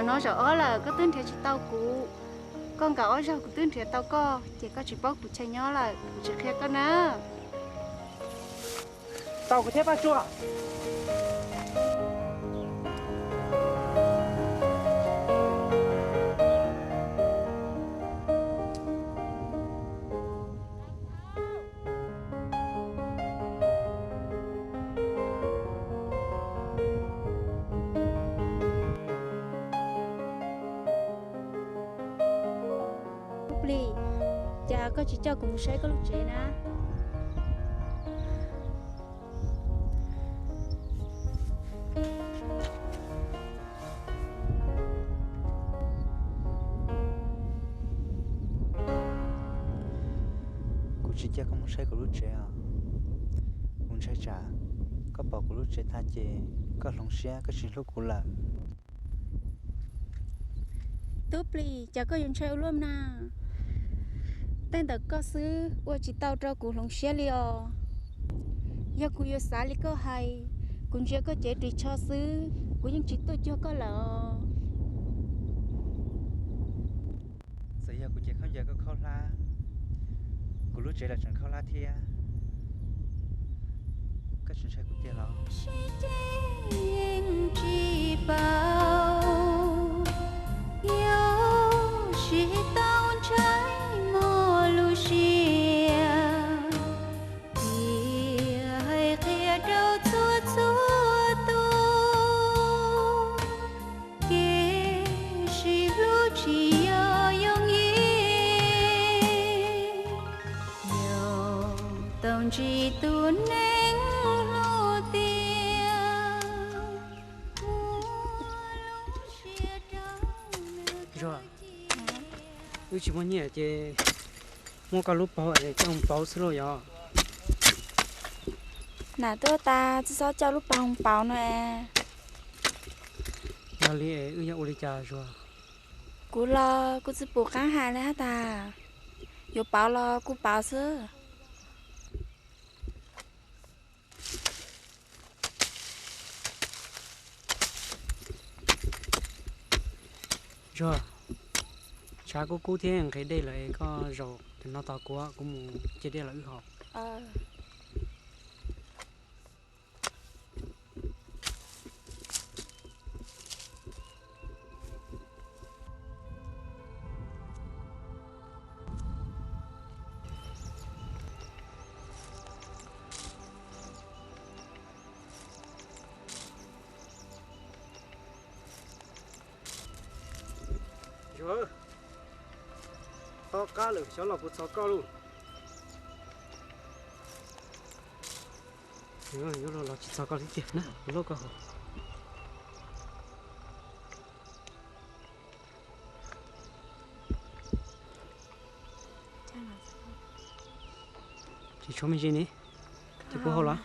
No zaum ob lawm koj twb nrhiav tsis tau kuv. Koj nkawd ob zaug kuv twb nrhiav tau koj, ces koj tsis paub kuv chaw nyob lawm, kuv tsis qhia koj na. Tau kuv thiab Paj Tsua. Tub Plig, cas koj tsis coj kuv mus saib koj lub tsev na? Kuv tsis coj koj mus saib kuv lub tsev os. Kuv ntshai tsam koj pom kuv lub tsev tag ces koj hloov siab, koj tsis hlub kuv lawm. Tub Plig, cas koj yuav ntshai ua luaj na? Tej ntawm koj xwb ua tsis tau rau kuv hloov siab li os. Yog kuv yuav xav li koj hais, kuv ntsia koj cev ris tsho xwb, kuv yeej tsis tuaj cuag koj lawm os. Txawm yog kuv cev khaub ncaws koj khaub hlab, kuv lub tsev los tseem khaub hlab thiab. Koj tsis ntshai kuv tiag los? Sib ceg yeej tsis paub, yuav sib tau ntshai mob lub siab. Tiag hais qhia rau txhua txhua tus, kev sib hlub tsis yog yooj yim, yog tau ntsib tus neeg hlub tiag. Zuag, wb tsis muaj nyiaj ces muab koj lub paug es coj mus pauv xwb lauj yog? Nam tuaj tas tsis txhob coj lub paug pauv no es. Yog li es wb yuav ua li cas Zuag? Kuv los kuv tsis pum qab hais li hab tas, yuav pauv los kuv pauv xwb. Zuag, tshav kub kub thiab nqhis dej lawm es koj zaum cov no tos kuv, kuv mus ce dej los wb haus. Zuag, to qab lawm xyov los puas txog koj lauj. Yuav los tsis txog koj li tiag na, kuv lub koj haus. Tsis tshuav me ntsis ne, ces kuv haus los?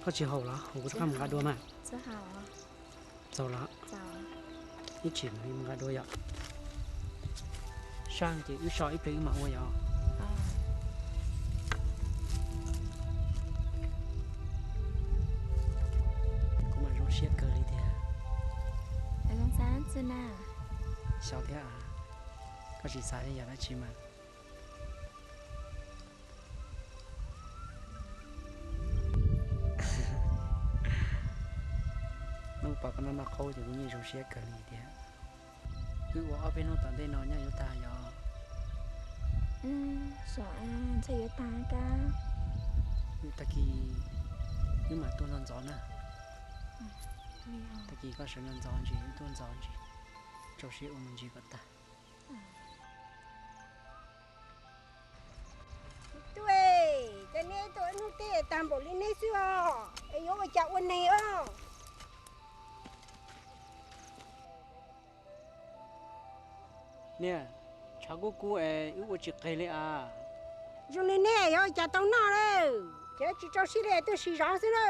Koj tsis haus los? Haus kuv rov qab mus nqa dua mas. Txaus los? Ib tsam mus nqa dua yom. Saj ces wb so ib pliag wb mam ua yom. Kuv mas zoo siab kawg li tiag. Xyov thiab, koj tsis xav li yam dab tsi mas. Hnub pom koj noj noj qhaub ces kuv yeej zoo siab kawg li tiag. Wb ua ob peb hnub tom ntej no nyob yuav tag yom? Ntshai yuav tag kab. Tag kis wb mam tuaj ntxov ntxov na. Tag kis koj sawv ntxov ntxov ntsis wb tuaj ntxov ntsis, rau siab ua me ntsis kom tag. Tub, cas neb tuaj ib hnub tej tag npaum li neb xwb os, es yuav ua cas ua neeg os? Niam, tshav kub kub es wb ua tsis qis li as. Zoo li neb yuav ua cas tau noj lawm, ces tsis rau siab li tuaj siv zov xwb na.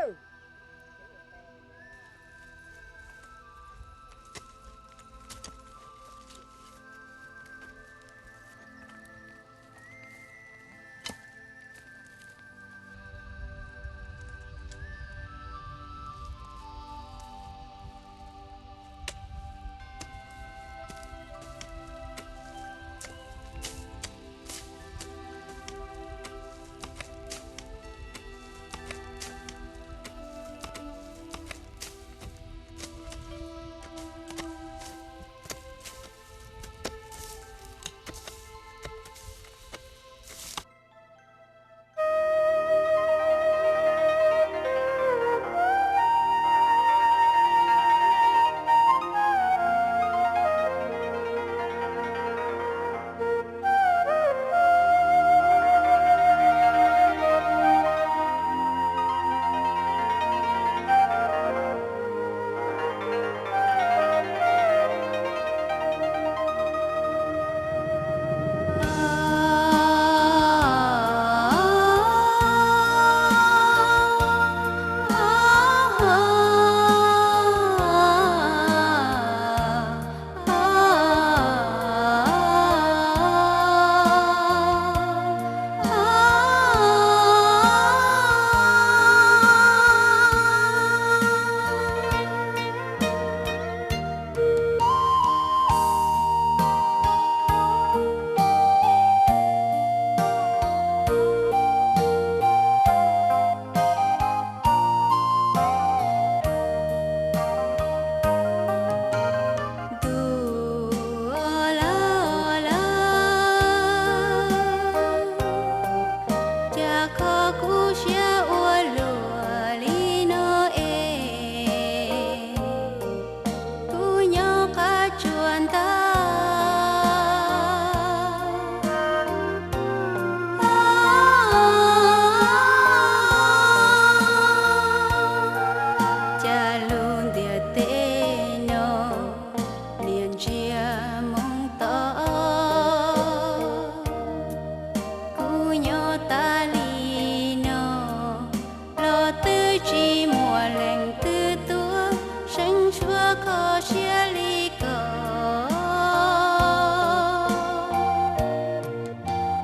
siab li ko.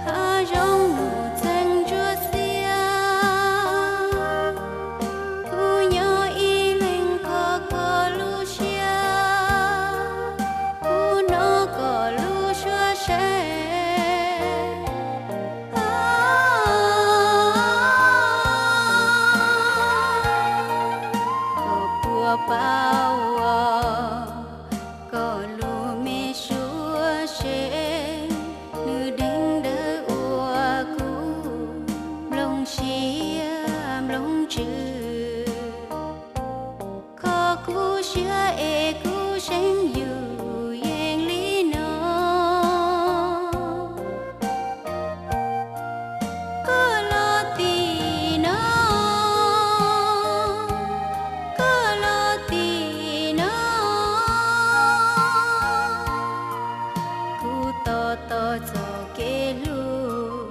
Hav zoov num txeeg ntsuab xiab, kuv nyob ib leeg kho kho lub siab, kuv hnov koj lub suab seeb. Koj puas paub os, koj lub me suab seeb, nws deev dawb ua kuv nplooj siab nplooj tswv. Kho kuv siab es kuv seev yus yeej li no. Koj los tim no, koj los tim no. Kuv tos tos txoj kev hlub,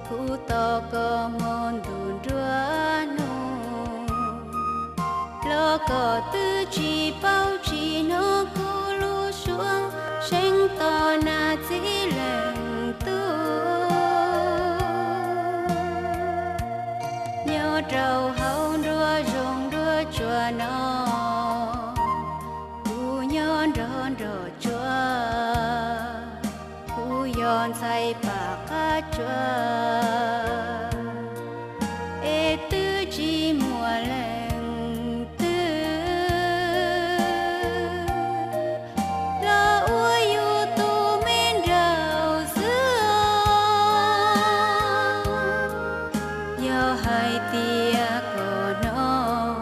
kuv tos koj hmo ntuj nruab hnub. Los koj twb tsis paub tsis hnov kuv lub suab seev tos nas txiv leej tub. Nyob rau hauv nruab zoov nruab tsuag no, kuv nyob nrog nrog tsuag, kuv yog ntxhais pam qab tsuag, es twb tsis muaj leej twg los ua yus tus me nraug xwb. Yog hais tias koj hnov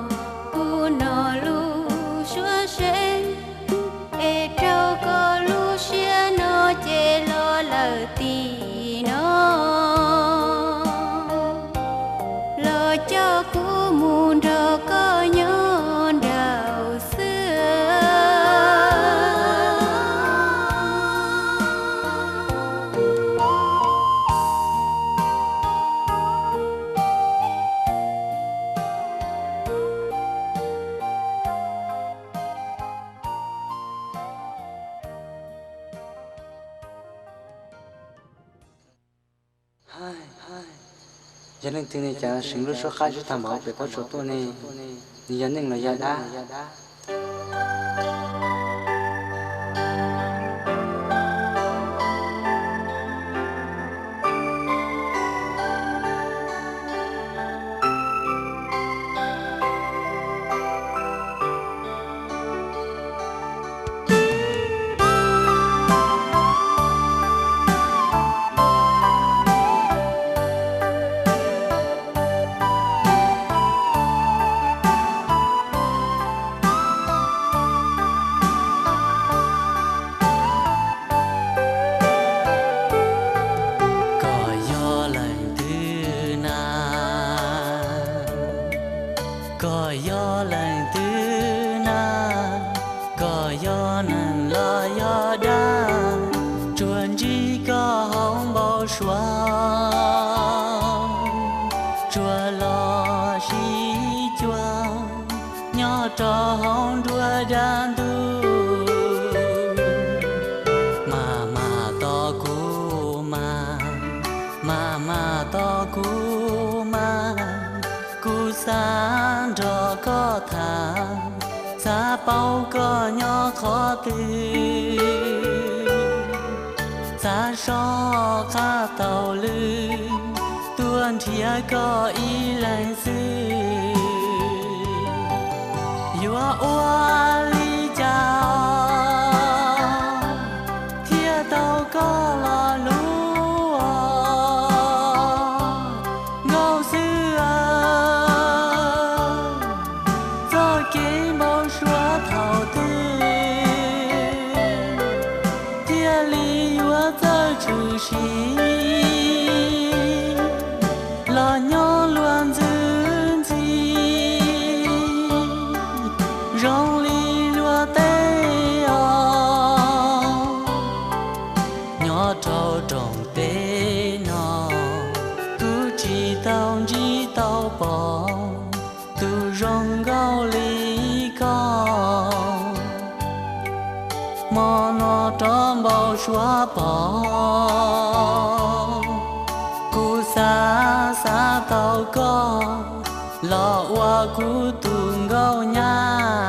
kuv no lub suab seev, es rau koj lub siab no ces los lawm tim no, los coj kuv mus nrog koj nyob nraum xwb. Yog leej twg ne cas seev lub suab qab sib tham npaum pem pob tsuas tuaj ne? Nws yog neeg los yog dab? Koj yog leej twg na? Koj yog leej twg na? Koj yog neeg los yog dab? Tsuas ntsib koj hauv npau suav, tsuas los sib cuag nyob rau hauv nruab dab ntuj. Mas mas tos kuv mas, mas mas tos kuv mas, kuv xav nrog koj tham, xav paub koj nyob qhov twg, xav soj qab taug lw tuaj nrhiav koj ib leeg xwb. Yuav ua li cas thiaj tau koj los hlub os nkauj xwb? Txoj kev npau suav thaum twg thiaj li yuav txawj tshwm sim los nyob luag ntxwv ntxhi zoo li luag tej os? Nyob rau rooj teb no, kuv tsis tau ntsib tau pom tus zoo nkauj li koj. Hmo no rov npau suav pom, kuv xav xav tau koj los ua kuv tus nkauj nyab.